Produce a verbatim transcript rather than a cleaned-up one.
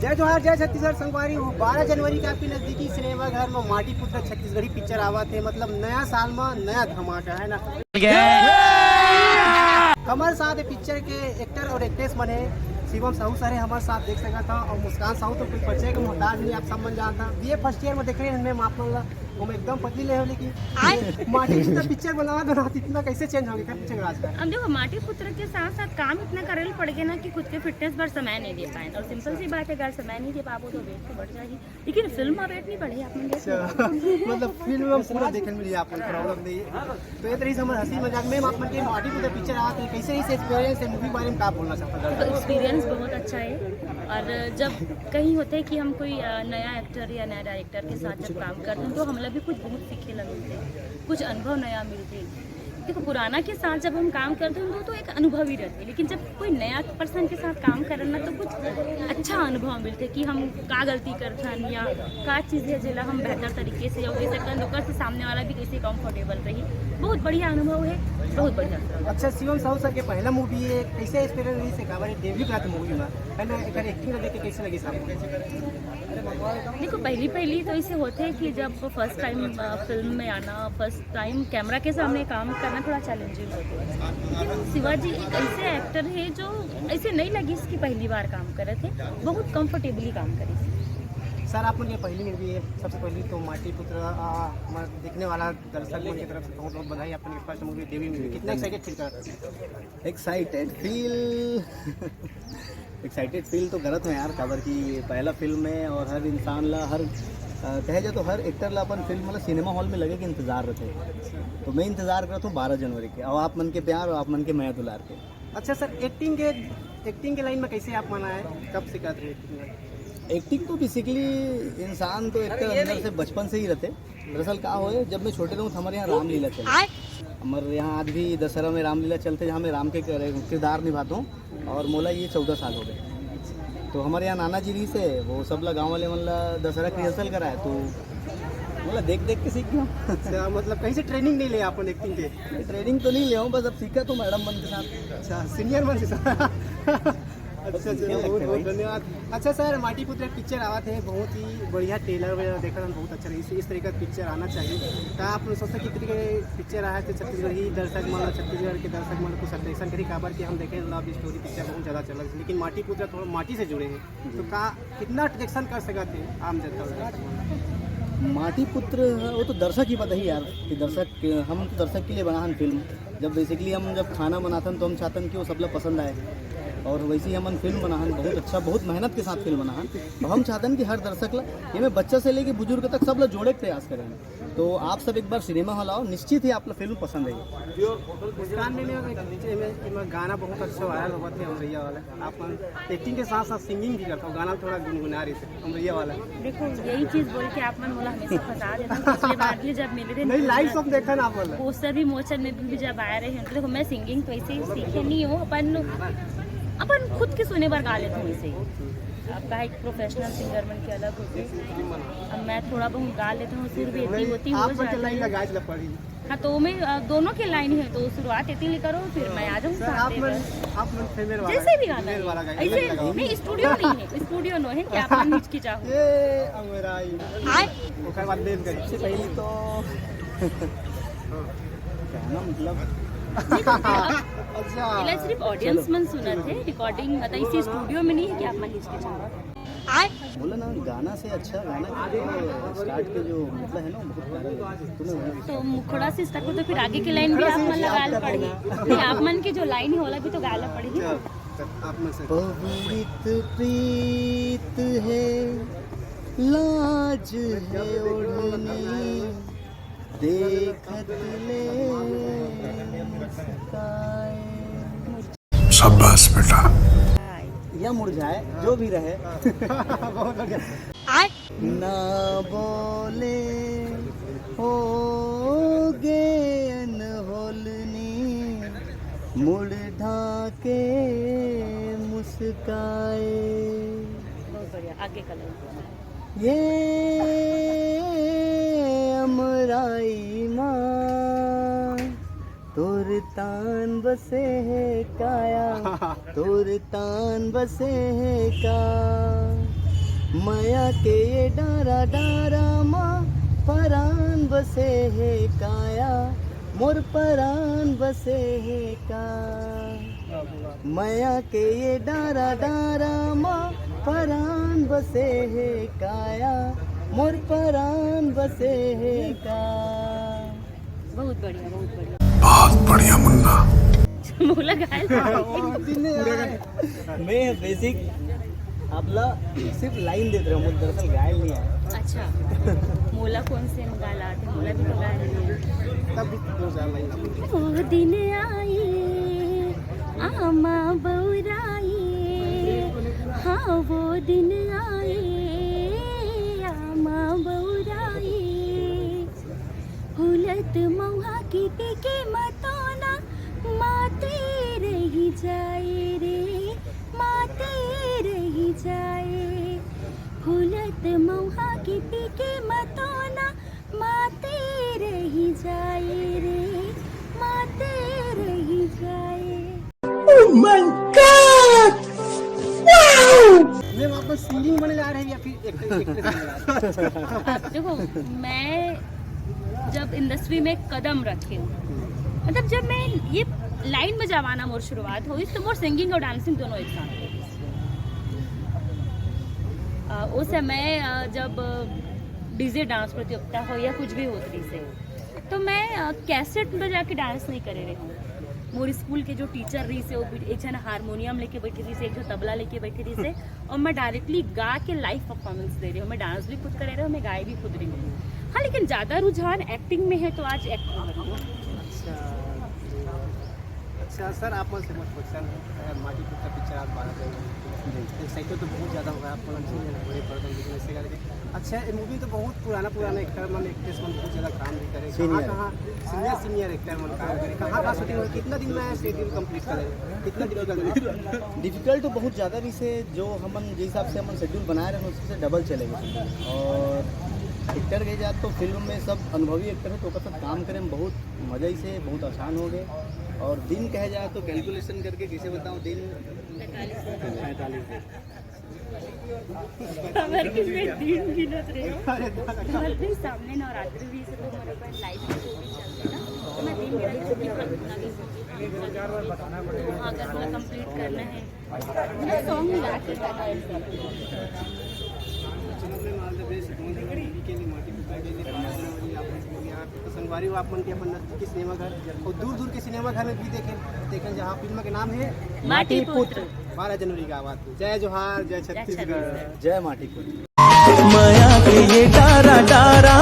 जय जोहार, जय छत्तीसगढ़ संगवारी हो। बारह जनवरी के आपके नजदीकी सिनेमा घर में माटी पुत्र छत्तीसगढ़ी पिक्चर आवत हे, मतलब नया साल में नया धमाका, है ना? हमारे साथ पिक्चर के एक्टर और एक्ट्रेस मन हे, शिवम साहू सर हे हमारे साथ, देख सकत हव, और मुस्कान साहू तो कोई परिचय के मोहताज नहीं, आप सब मन जानता। बीए फर्स्ट ईयर में देख रहे हैं इनमें, आप मन ला, वो एकदम पतली ले हो, लेकिन माटी पुत्र पिक्चर बनावत बनावत इतना कैसे चेंज हो गया पिक्चर आज का? अब देखो, माटी पुत्र के साथ साथ काम इतना करे ल पड़ गया ना कि खुद के फिटनेस पर समय नहीं दे पाए। और सिंपल सी बात है, अगर समय नहीं दे पाबो तो वेट तो बढ़ जाही, लेकिन फिल्म में वेट नहीं बढ़े। आप मन देख अच्छा, मतलब फिल्म में पूरा देखने मिली, आप प्रॉब्लम नहीं। तो ये तरीके से हमारे हंसी मजाक में आप मन के माटी पुत्र पिक्चर आते हैं, कैसे इस एक्सपीरियंस है, मूवी बारे में क्या बोलना चाहता तो एक्सपीरियंस बहुत अच्छा है। और जब कहीं होते है कि हम कोई अ, नया एक्टर या नया डायरेक्टर के साथ जब काम करते हैं तो हमला भी कुछ बहुत सीखे ला मिलते हैं, कुछ अनुभव नया मिलते हैं। देखो, पुराना के साथ जब हम काम करते हैं तो एक अनुभव ही रहते हैं, लेकिन जब कोई नया पर्सन के साथ काम करना तो कुछ अच्छा अनुभव मिलते कि हम का गलती करथन या का चीज़ है जेला हम बेहतर तरीके से या वही सकन ओकर से सामने वाला भी कैसे कंफर्टेबल रही। बहुत बढ़िया अनुभव है, बहुत बढ़िया। अच्छा, शिवम साहू सर के पहला मूवी है, कैसे एक्सपीरियंस रही से काबर डेब्यू करत मूवी में, है ना? एकर एक्टिंग देख के कैसे लगी साहब? देखो, पहली पहली तो ऐसे होते हैं कि जब फर्स्ट टाइम फिल्म में आना, फर्स्ट टाइम कैमरा के सामने काम करना थोड़ा चैलेंजिंग होता है, लेकिन शिवाजी एक ऐसे एक्टर है जो ऐसे नहीं लगी इसकी पहली बार काम करे थे, बहुत कंफर्टेबली काम करी। सर, आप मन के पहली मूवी है, सबसे पहली तो माटी पुत्र, आ, हमारे देखने वाला दर्शक मन की तरफ से बहुत बहुत बधाई, आप मन के फर्स्ट मूवी डेब्यू मूवी, कितना एक्साइटेड फील कर रहे हैं? एक्साइटेड फील एक्साइटेड फील तो करत हो यार, काबर कि पहला फिल्म है और हर इंसान ला, हर अ, कहे जाए तो हर एक्टर ला अपन फिल्म मतलब सिनेमा हॉल में लगे के इंतजार रहते हैं। तो मैं इंतजार करत हूँ बारह जनवरी के, और आप मन के प्यार और आप मन के मया दुलार के। अच्छा सर, एक्टिंग के, एक्टिंग के लाइन में कैसे आप मन आए, कब से करते हैं एक्टिंग? एक्टिंग तो बेसिकली इंसान तो एक्टर अंदर से बचपन से ही रहते। दरअसल का होए, जब मैं छोटे रहूँ तो हमारे यहाँ रामलीला चले। हमारे यहाँ आज भी दशहरा में रामलीला चलते, जहाँ मैं राम के कर- किरदार निभाता हूँ, और मोला ये चौदह साल हो गए। तो हमारे यहाँ नाना जी रही से, वो सब ला गाँव वाले मन ला दशहरा रिहर्सल कराए, तो मोला देख देख के सीख गया। अच्छा, मतलब कहीं से ट्रेनिंग नहीं ले आप एक्टिंग के? ट्रेनिंग तो नहीं ले हूँ, बस अब सीखा तो मैडम मन के साथ। अच्छा, सीनियर मन से सर। अच्छा, चलो, बहुत बहुत धन्यवाद। अच्छा सर, माटी पुत्र एक पिक्चर आवत है, बहुत ही बढ़िया ट्रेलर वगैरह देखा था, बहुत अच्छा रही। इस, इस तरह का पिक्चर आना चाहिए। तो आप सोचते कि इतनी पिक्चर आए थे छत्तीसगढ़ी दर्शक मन, छत्तीसगढ़ के दर्शक मन कुछ अट्रैक्शन करी, काबर कि हम देखें लव स्टोरी पिक्चर बहुत ज़्यादा चल रहा है, लेकिन माटी पुत्र थोड़ा माटी से जुड़े हैं, तो का कितना अट्रैक्शन कर सकते हैं आम जनता? माटी पुत्र, वो तो दर्शक ही पता ही यार कि दर्शक, हम तो दर्शक के लिए बनाहन फिल्म। जब बेसिकली हम जब खाना बनाथन तो हम चाहतन कि वो सबला पसंद आए, और वैसे ही हमन फिल्म बनाहन, बहुत अच्छा, बहुत मेहनत के साथ फिल्म बनाहन। और हम चाहतन कि हर दर्शक ला, ये में बच्चा से लेके बुजुर्ग तक, सब ला जोड़े के प्रयास करें। तो आप सब एक बार सिनेमा हॉल आओ, निश्चित ही आप ला फिल्म पसंद आएगी। मुस्कान में, में, में, में गाना बहुत अच्छा वायरल हुआ थे हमरैया वाला। आप एक्टिंग के साथ साथ सिंगिंग भी करता हूँ, गाना थोड़ा गुनगुना रही थे हमरैया वाला। देखो, यही चीज बोल के आप मन मोला हमेशा फंसा देते हो। पिछले बार भी जब मिले थे नहीं, लाइव सब देखा ना आप वाला। पोस्टर विमोचन में भी जब आए रहे हैं, तो देखो, मैं सिंगिंग तो ऐसे ही सीखे नहीं हूँ, अपन अपन खुद के सुने बर गा लेता हूँ ऐसे ही। अब का एक प्रोफेशनल सिंगर मन के अलग होते हैं, अब मैं थोड़ा बहुत गा लेता हूँ, सुर भी इतनी होती हो आप मन के जाती लाइन है। लगाए ला पड़ी। हाँ, तो मैं अ, दोनों के लाइन है, तो शुरुआत इतनी करो, फिर मैं आ जाऊँ सर, आप मन, आप मन फीमेल वाला, जैसे भी गाना फीमेल वाला है, गाइए, ऐसे लगाओ। नहीं, स्टूडियो नहीं है, स्टूडियो नो है कि आप मन हिचकिचाओ। ये अमराई। ओकर बाद बेस गाइए। सबसे पहले तो क्या ना, मतलब, अच्छा। इला सिर्फ ऑडियंस मन सुनत है, रिकॉर्डिंग मतलब इसी स्टूडियो में नहीं है कि आप मन हिचकिचाओ। बोला ना, गाना से अच्छा गाना के जो स्टार्ट के जो मतलब है ना, बहुत प्यारा लगा। तूने वही तो मुखड़ा से स्टार्ट हो, तो फिर आगे की लाइन भी आप मन लगा पड़ी। नहीं, आप मन की जो लाइन है, वो भी तो गाला पड़ी ना। आप मन से बहुरित प्रीत है, लाज है ओढ़नी, देखत ले मुस्काए। शाबाश बेटा। या मुरझाए, जो भी रहे। बहुत बढ़िया। ना बोले हो गे अनहोलनी, मुड़ ढाके मुस्काए। बहुत बढ़िया, आगे का लाइन। ये अमराई माँ, तोर तान बसे है काया, तोर तान बसे है का। मया के ये डारा डारा मा परान बसे हे काया, मोर परान बसे हे का। मया के ये डारा डारा मा परान बसे हे काया, मोर परान बसे हे का। बहुत बढ़िया, बहुत बढ़िया। बहुत बढ़िया मुन्ना। मोला घायल। मैं बेसिक आपला सिर्फ लाइन देत रहा हूँ, दरअसल घायल नहीं आया। अच्छा, मोला कौन से गाला आते, मोला भी तो गायल नहीं है। तब भी दो चार लाइन आप वो दिन आए, आमा बौराए, हाँ वो दिन आए, आमा बौराए। फूलत मौहा के पीके मतोना, माते रही जाए रे, माते रही जाए। फूलत मौहा के पीके मतोना, माते रही जाए रे, माते रही जाए। Oh my God! Wow! Ma'am, आप लोग सिंगिंग बने जा रहे हैं या फिर एक्ट्रेस बने जा रहे हैं? देखो, मैं जब इंडस्ट्री में कदम रखे हूँ, मतलब जब मैं ये लाइन में जब आना मोर शुरुआत हुई, तो मोर सिंगिंग और डांसिंग दोनों एक साथ हुई। अ, उस समय, अ, जब डीजे डांस प्रतियोगिता हो या कुछ भी होत रहिसे, तो मैं, अ, कैसेट में जाके डांस नहीं करे रहे हूँ। मोर स्कूल के जो टीचर रहिसे, वो भी एक जन हारमोनियम लेके बैठे रहिसे, एक जो तबला लेके बैठे रहिसे, और मैं डायरेक्टली गा के लाइव परफॉर्मेंस दे रही हूँ। मैं डांस भी खुद करे रहे हूँ, मैं गाए भी खुद रही हूँ। हाँ, लेकिन ज़्यादा रुझान एक्टिंग में है, तो आज एक्टिंग कर रही हूँ। अच्छा, अच्छा सर, आप मन से मोर क्वेश्चन है, माटी कुत्ता पिक्चर आप बारह दिन एक्साइटेड तो बहुत ज़्यादा होगा, आप मन बड़े बड़े लेकिन ऐसे करके। अच्छा, ये मूवी तो बहुत पुराना पुराना एक्टर मन, एक्ट्रेस मन बहुत ज़्यादा काम भी करे। कहाँ सीनियर। कहाँ सीनियर सीनियर एक्टर मन काम करे, कहाँ कहाँ शूटिंग हुई, कितना दिन में शेड्यूल कंप्लीट करे, कितना डिफिकल्ट? डिफिकल्ट तो बहुत ज़्यादा रहिसे, जो हमन जिस हिसाब से हमन शेड्यूल बनाए रहे, उससे डबल चलेगा। और एक्टर के जात तो फिल्म में सब अनुभवी एक्टर है, तो ओकर साथ काम करे में बहुत मजा ही से बहुत आसान हो गए। और दिन कहे जाए तो कैलकुलेशन करके कैसे बताऊँ, दिन पैंतालीस दिन। हमर के मैं दिन गिनत रहे हो। अरे दादा। घर पे सामने नवरात्रि भी से तो मेरे पर लाइव शो भी चलते ना, तो मैं दिन गिनत रही हूँ कि कल कितना दिन होगी, वहाँ का थोड़ा कंप्लीट करना है। मतलब सॉन्ग मिला के करना है। तो संगवारी हो आप मन के अपन नजदीकी सिनेमा घर और दूर दूर के सिनेमा घर में भी देखें, देखें जहाँ फिल्म के नाम है माटी पुत्र। बारह जनवरी का आवाज। जय जोहार, जय छत्तीसगढ़। जय माटी पुत्र। मया के ये डारा डारा